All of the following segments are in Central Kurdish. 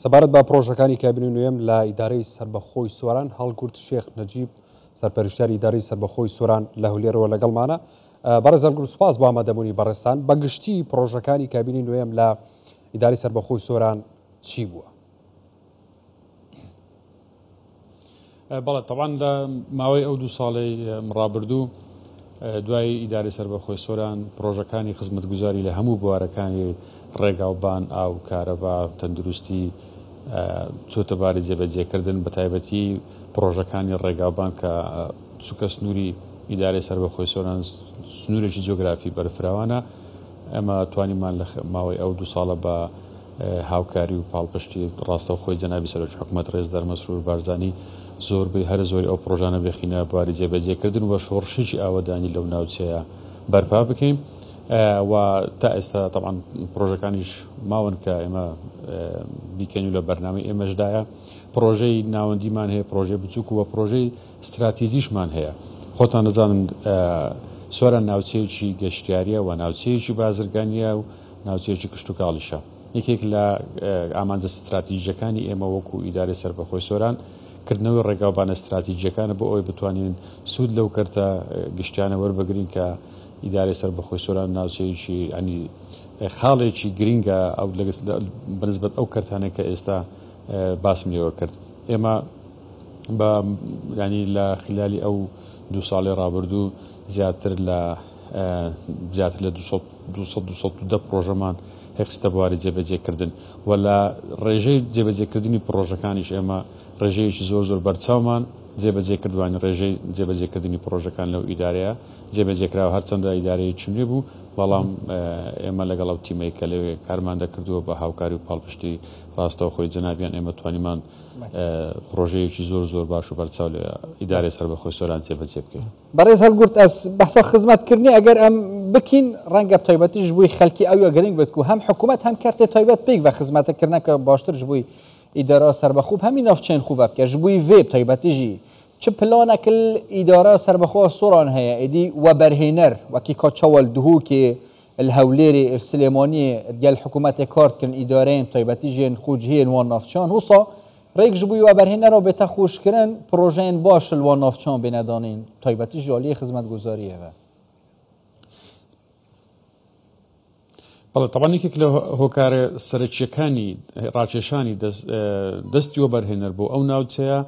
سەبارەت بە پڕۆژەکانی کابینەی نوێم لە ئیدارەی سەربەخۆی سۆران، هەڵگورد شێخ نەجیب، سەرپەرشتیاری ئیدارەی سەربەخۆی سۆران لە هەولێرەوە لەگەڵمانە. بەڕێز هەڵگورد سوپاس بۆ ئامادەبوونی بەڕێزتان. بە گشتی پڕۆژەکانی کابینەی نوێم لە ئیدارەی سەربەخۆی سۆران چی بووە؟ بەڵێ تەبعەن لە ماوەی ئەو دوو ساڵەی ڕابردوو دوای ئیدارەی سەربەخۆی سۆران پڕۆژەکانی خزمەتگوزاری لە هەموو بوارەکانی ڕێگاوبان، ئاو، کارەبا، تەندروستی چۆتە باری جێبەجێکردن بە تایبەتی پڕۆژەکانی ڕێگاوبان کە چونکە سنووری ئیدارەی سەربەخۆی سۆران سنوورێکی جۆگرافی بەرفراوانە ئێمە توانیمان لە ماوەی ئەو دوو ساڵە بە هاوکاری و پاڵپشتی ڕاستەوخۆی جەنابی سەرۆکی حکومەت ڕێزدار مەسرور بارزانی زۆربەی هەرە زۆری ئەو پڕۆژانە بخینە بواری جێبەجێکردن و شۆڕشێکی ئاوەدانی لەو ناوچەیە بەرپا بکەین و تا ئێستا تەبعەن پڕۆژەکانیش ماون کە ئێمە بیکەین و لە بەرنامەی ئێمەشدایە پڕۆژەی ناوەندیمان هەیە پڕۆژەی بچووک و پڕۆژەی ستراتیجیشمان هەیە خۆتان دەزانن سۆران ناوچەیەکی گەشتیاریە و ناوچەیەکی بازرگانیە و ناوچەیەکی کشتوکاڵیشە. یەکێک لە ئامانجە ستراتیجییەکانی ئێمە وەکو ئیدارەی سەربەخۆی سۆران، کردنەوەی ڕێگاوبانە ستراتیجییەکانە بۆ ئەوەی بتوانین سوود لەو کەرتە گشتیانە وەربگرین کە ئیدارەی سەربەخۆی سۆران ناوچەیەکی یانی خاڵێکی گرینگە ئەو بەنسبەت ئەو کەرتانەی کە ئێستا باسم لێوە کرد. ئێمە بە یانی لە خلالی ئەو دوو ساڵی ڕابردوو زیاتر لە زیاتر لە 210 پڕۆژەمان خستە بواری جێبەجێکردن و لە ڕێژەی جێبەجێکردنی پڕۆژەکانیش ئێمە ڕێژەیەکی زۆر زۆر بەرچاومان جێبەجێ کردوانی ڕێژەی جێبەجێکردنی پڕۆژەکان لەو ئیدارەیە جێبەجێکراوە هەرچەندە ئیدارەیەکی نوێ بوو بەڵام ئێمە لەگەڵ ئەو تیمەی کە لەوێ کارمان دەکردووە بە هاوکاری و پاڵپشتی ڕاستەوخۆی جەنابیان ئێمە توانیمان پڕۆژەیەکی زۆر زۆر باش و بەرچاو لە ئیدارەی سەربەخۆی سۆران جێبەجێ بکەین. بەڕێز هەڵگورد ئەز بەحسا خزمەت کردنی ئەگەر ئەم بکین ڕەنگە تایبەتیش بووی خەلکی ئەوە گرنگ بێت و هەم حکوومەت هەم کەرتێ تایبەت پێک بە خزمەتە کردنەکە باشترش بووی ئیدارە سەربەخۆ هەمی ناوچەین خوبە بکە ji بووی vê تایبەتیژی چ پلانەک ئیدارە سەربەخۆ سۆران هەیە ئیدی وەبەرهێنەر وەکی کا چاوە li دهۆکێ li هەولێرێ li سلێمانیێ digel حکوومەتێ کار دکن ئیدارەیên تایبەتیژên خۆجهیên wan navçan wisa Rêk ji bo weberhênera bête xweşkirin, projeyên baş li wan navçan bêne danîn, taybetî ji aliyê xizmetguzariyê ve. بەڵێ تەبعەن یەکێک لە هۆکارە سەرەکییەکانی ڕاکێشانی دەستی وەبەرهێنەر بۆ ئەو ناوچەیە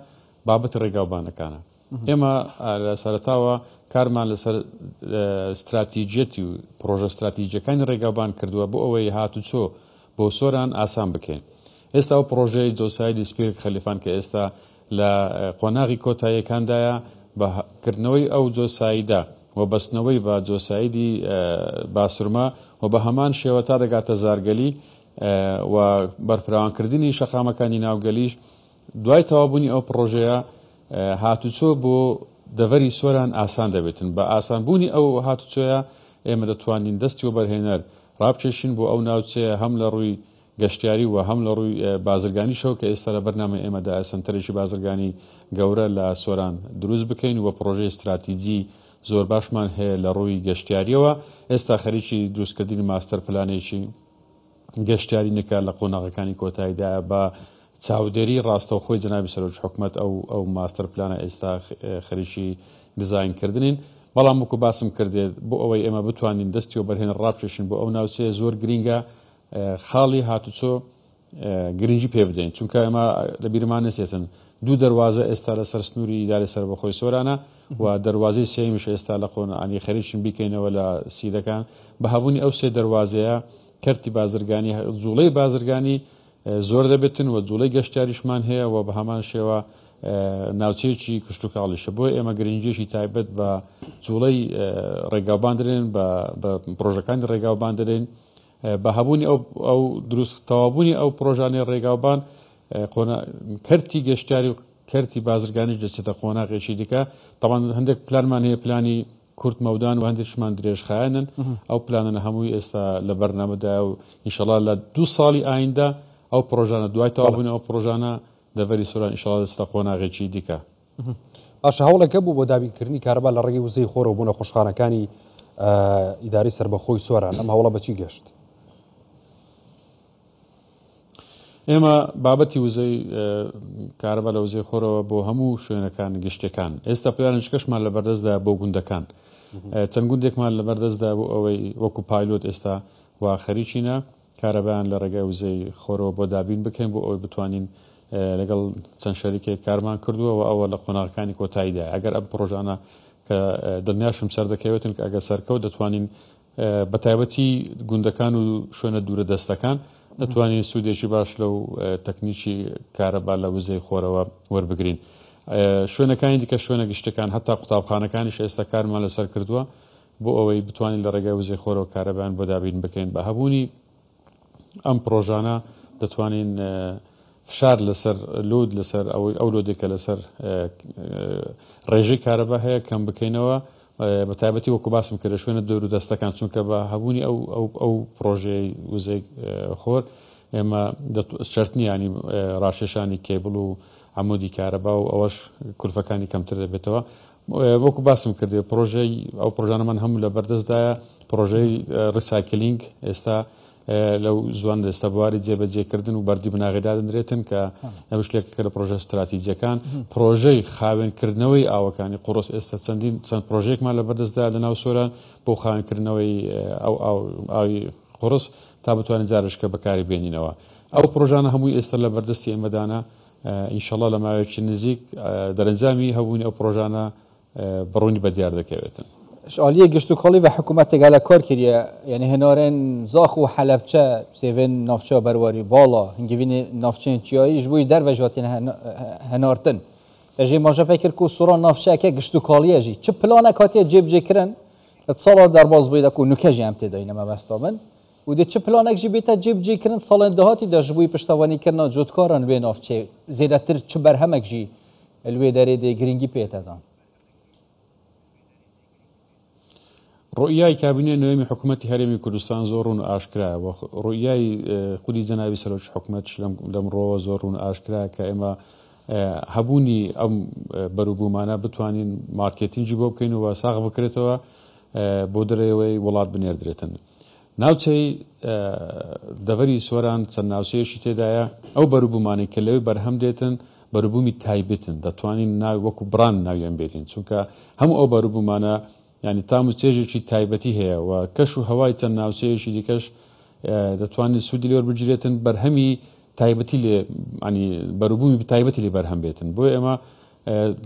بابەتی ڕێگاوبانەکانە. ئێمە لە سەرەتاوە کارمان لەسەر ستراتیجیەتی و پڕۆژە ستراتیجیەکانی ڕێگاوبان کردووە بۆ ئەوەی هاتوچۆ بۆ سۆران ئاسان بکەین. ئێستا ئەو پڕۆژەی جۆسایدی سپیرک خەلیفان کە ئێستا لە قۆناغی کۆتاییەکاندایە بە کردنەوەی ئەو جۆسایدە و بەستنەوەی بە جۆسایدی باسورمە و بە هەمان شێوە تا دەگاتە زارگەلی و بەرفراوانکردنی شەقامەکانی ناوگەلیش دوای تەواوبوونی ئەو پڕۆژەیە هاتوچۆ بۆ دەڤەری سۆران ئاسان دەبێتن بە ئاسانبوونی ئەو هاتوچۆیە ئێمە دەتوانین دەستی وەبەرهێنەر ڕابکێشین بۆ ئەو ناوچەیە هەم لە ڕووی گەشتیاری و هەم لە ڕووی بازرگانیشەوە کە ئێستا لە بەرنامەی ئێمەدایە سەنتەرێکی بازرگانی گەورە لە سۆران دروست بکەین و پڕۆژەی ستراتیجی زۆر باشمان هەیە لە ڕووی گەشتیاریەوە ئێستا خەریکی دروستکردنی ماستەر پلانێکی گەشتیاری نکا لە قۆناغەکانی کۆتاییدایە بە چاودێری ڕاستەوخۆی جەنابی سەرۆکی حکومەت ئەو ئەو ماستەر پلانە ئێستا خەریکی دیزاین کردنین بەڵام وەکو باسم کردێت بۆ ئەوەی ئێمە بتوانین دەستی وەبەرهێنەر ڕابکێشین بۆ ئەو ناوچەیە زۆر گرینگە خاڵی هاتوچۆ گرنگی پێ بدەین چونکە ئێمە لە بیرمان نەچێتن دوو دەواازە ئێستا لەسەر سنووری ئیدارەی سەربەخۆی سۆرانە و دەواازەی سێیەمیش ئێستا لە قۆنانی خەریکین بیکەینەوە لە سیدەکان بە هەبوونی ئەو سێ دەواازەیە کەرتی بازرگانی جوڵەی بازرگانی زۆر دەبێتن و جوڵەی گەشتیاریشمان هەیە و بە هەمان شێوە ناوچەیەکی کشتتوکاڵیشە بۆ ئێمە گرنگیەکی تایبەت بە جوڵەی ڕێگاوبان دەرێن بە پرۆژەکانی ڕێگاوبان دەرێن بە هەبوونی ئەو ئەو دروست تەواوبوونی ئەو پرۆژانەی ڕێگاوبان کەرتی گەشتیاری و کەرتی بازرگانیش دەچێتە قۆناغێکی دیکە تەبعەن هەندێک پلانمان هەیە پلانی کورت مەودان و هەندێکشمان درێژخایەنن ئەو پلانە هەمووی ئێستا لە بەرنامەدایە و ئینشەڵا لە دوو ساڵی ئایندە ئەو پرۆژانە دوای تەواوبوونی ئەو پرۆژانە دەڤەری سۆران ئینشەڵا دەچێتە قۆناغێکی دیکە. باشە هەوڵێک هەبوو بۆ دابینکردنی کارەبا لە ڕێگەی وزەی خۆرەوە بۆ نەخۆشخانەکانی ئیدارەی سەربەخۆی سۆران، ئەم هەوڵە بە چی گەشت؟ ئێمە بابەتی وزەی کارەبا لە وزەی خۆرەوە بۆ هەموو شوێنەکان گشتەکان ئێستا پلانشکەشمان لە بەردەستدا بۆ گوندەکان چەند گوندێکمان لە بەردەستدا بۆ ئەوەی وەکو پایلۆت ئێستا و خەریکینە کارەبایان لە ڕێگای وزەی خۆرەوە بۆ دابین بکەین بۆ ئەوەی بتوانین لەگەڵ چەند شەریکێک کارمان کردووە و ئەوە لە قۆناغەکانی کۆتاییدا ئەگەر ئەم پڕۆژانە کە دڵنیاشم سەردەکەوێتن کە ئەگەر سەرکەوت دەتوانین بە تایبەتی گوندەکان و شوێنە دوورە دەستەکان دەتوانین سوودێکی باش لەو تەکنیکی کارەبا لە وزەی خۆرەوە وەربگرین. شوێنەکانی دیکە شوێنە گشتەکان هەتا قوتابخانەکانیش ئێستا کارمان لەسەر کردووە بۆ ئەوەی بتوانین لە ڕێگای وزەی خۆرەوە کارەبایان بۆ دابین بکەین. بە هەبوونی ئەم پڕۆژانە دەتوانین فشار لەسەر load لەسەر ئەوەی ئەو load ێک کە لەسەر ڕێژەی کارەبا هەیە کەم بکەینەوە بە تایبەتی وەکو باسم کرد لە شوێنە دوور و دەستەکان چونکە بە هەبوونی ئەو ئەو ئەو پڕۆژەی وزەی خۆر ئێمە شەرت نییە ینی ڕاکێشانی کێبڵ و عەمودی کارەبا و ئەوەش کولفەکانی کەمتر دەبێتەوە وەکو باسم کردێ پرۆژەی ئەو پرۆژانەمان هەموو لە بەردەستدایە پرۆژەی recycling ئێستا لەو زوان ئێستا بواری جێبەجێکردن و بەردی بناغی دادەنرێتن کە ئەوش لێکەکە لە پرۆژە استراتیجیەکان پرۆژەی خاوێنکردنەوەی ئاوەکانی قوڕس ئێستا چەندین چەند پرۆژەیەکمان لە بەردەستدا لە ناو سۆران بۆ خاوێنکردنەوەی ئەو ئاوی قوڕس تا بتوانین جارشکە بەکاری بێنینەوە ئەو پرۆژانە هەمووی ئێستا لە بەردەستی ئێمەدانە ئینشەڵا لە ماوەیەکی نزیک دەرەنجامی هەبوونی ئەو پڕۆژانە بە ڕوونی بەدیار دەکەوێتن. ئالیە گشتوکاڵی و حکوومەت گەلە کار کریە یعنی هەنارێن زاخ و حەلەبچە سێڤێن ناوچە بەرواری باڵا هنگوین ناوچەین چیایی ژ بووی دەرڤە ژاتین هەنارتن تەژێ ماژە پێ کرد کو سۆران ناوچەکە گشتوکاڵیە ژی چ پلانە کاتیە جێبجێ کرن لە ساڵا دەرباز بووی دەکو نوکە ژی ئەم تێداینە مەبەستا من و دێ چ پلانێک ژی بێتە جێبجێ کرن ساڵێن داهاتی دا ژ بووی پشتەوانی کرنا جوتکاران لوێ ناوچێ زێدەتر چ بەرهەمێک ژی لوێ دەرێ دێ گرنگی پێتەدان. ڕوئیای کابینەی نۆیەمی حکوومەتی هەرێمی کوردستان زۆر ڕوون و ئاشکرایە و ڕوئیای خودی جەنابی سەرۆکی حکوومەتش لەم ڕووەوە زۆر ڕوون و ئاشکرایە کە ئێمە هەبوونی ئەم بەروبوومانە بتوانین مارکێتینگی بۆ بکەین و ساغ بکرێتەوە بۆ دەرەوەی وڵات بنێردرێتن. ناوچەی دەڤەری سۆران چەند ناوچەیەکی تێدایە، ئەو بەروبوومانەی کە لەوێ بەرهەم دێتن بەروبوومی تایبەتن، دەتوانین ناوی وەکو بڕاند ناویان بێنین، چونکە هەموو ئەو بەروبوومانە یانی تام و چێژێکی تایبەتی هەیە و کەش و هەوای چەند ناوچەیەکی دیکەش دەتوانین سوودی لێ وەربگیرێتن، بەرهەمی تایبەتی لێ ینی بەروبوومی تایبەتی لێ بەرهەم بێتن. بۆیە ئێمە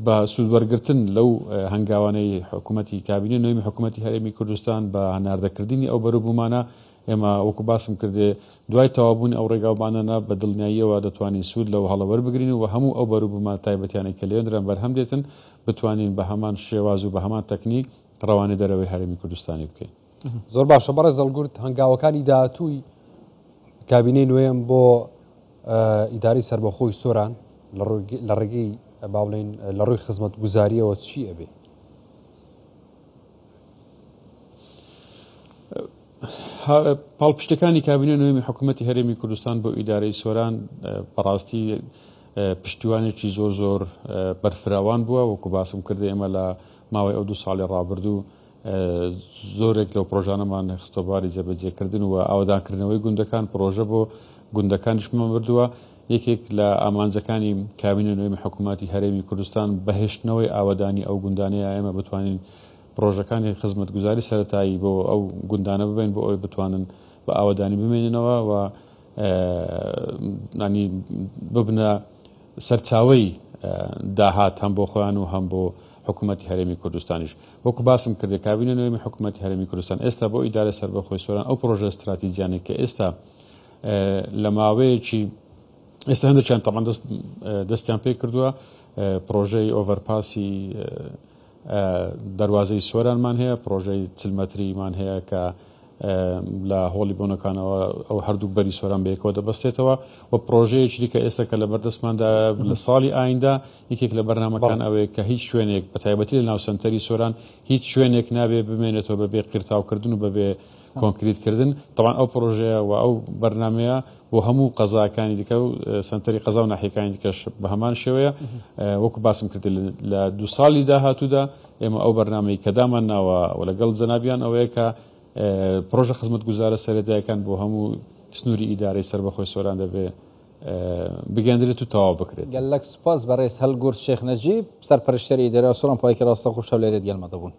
بە سوودوەرگرتن لەو هەنگاوانەی حکوومەتی کابینەی نۆیەمی حکوومەتی هەرێمی کوردستان بە هەناردەکردنی ئەو بەروبوومانە ئێمە وەکو باسم کردێ دوای تەواوبوونی ئەو ڕێگاوبانانە بە دڵنیاییەوە دەتوانین سوود لەو هەڵە وەربگرین و هەموو ئەو بەروبوومە تایبەتیانەی کە لێندران بەرهەم دێتن بتوانین بە هەمان شێواز و بە هەمان تەکنیک ڕەوانەی دەرەوەی هەرێمی کوردستانی بکەین. زۆر باشە بەڕێز هەڵگورد، هەنگاوەکانی داهاتووی کابینەی نوێم بۆ ئیدارەی سەربەخۆی سۆران لە ڕێگەی با بڵێین لە ڕووی خزمەتگوزارییەوە چی ئەبێ؟ پاڵپشتەکانی کابینە نوێمی حکوومەتی هەرێمی کوردستان بۆ ئیدارەی سۆران بەڕاستی پشتیوانێکی زۆر زۆر بەرفراوان بووە وەکو باسم کردی ئێمە لە ماوەی ئەو دو ساڵی ڕابردوو زۆرێک لەو پڕۆژانەمان خستۆ باری جێبەجێکردن و ئاوەدانکردنەوەی گوندەکان، پڕۆژە بۆ گوندەکانیشمان بردووە. یەکێک لە ئامانجەکانی کابینەی نۆیەمی حکوومەتی هەرێمی کوردستان بەهێشتنەوەی ئاوەدانی ئەو گوندانەیە، ئێمە بتوانین پڕۆژەکانی خزمەتگوزاری سەرەتایی بۆ ئەو گوندانە ببەین بۆ ئەوەی بتوانن بە ئاوەدانی بمێننەوە و ببنە سەرچاوەی داهات هەم بۆ خۆیان و هەم بۆ حکوومەتی هەرێمی کوردستانیش. وەکو باسم کردی کابینە نوێمی حکوومەتی هەرێمی کوردستان ئێستا بۆ ئیدارەی سەربەخۆی سۆران ئەو پڕۆژە ستراتیجیانەی کە ئێستا لە ماوەیەکی ئێستا هەندێکیان تەبعەن دەست دەستیان پێ کردووە پڕۆژەی overpass ی دەروازەی سۆرانمان هەیە، پڕۆژەی 40 مەتریمان هەیە کە لە هۆڵی بۆنەکانەوە ئەو هەردوو بەری سۆران بەیەکەوە دەبەستێتەوە و پڕۆژەیەکی دیکە ئێستا کە لە بەردەستماندا لە ساڵی ئایندە یەکێک لە بەرنامەکان ئەوەیە کە هیچ شوێنێک بە تایبەتی لە ناو سەنتەری سۆران هیچ شوێنێک نابێ بمێنێتەوە بەبێ قیرتاوکردن و بەبێ کۆنکریت کردن تەبعەن ئەو پڕۆژەیە و ئەو بەرنامەیە بۆ هەموو قەزاکانی دیکە و سەنتەری قەزا و ناحیەکانی دیکەش بە هەمان شێوەیە وەکو باسم کرد لە دوو ساڵی داهاتوودا ئێمە ئەو بەرنامەی کە دامان ناوە و لەگەڵ جەنابیان ئەوەیە کە پڕۆژە خزمەتگوزارە سەرەتایەکان بۆ هەموو سنووری ئیدارەی سەربەخۆی سۆران دەبێ. بگەندرێت و تەواو بکرێت. گەلەک سوپاس بەڕێز هەلگورد شێخ نەجیب، سەرپەرشتیاری ئیدارەی سۆران پایەکی ڕاستەوخۆ شەو لێرەت گەلمە دەبوون.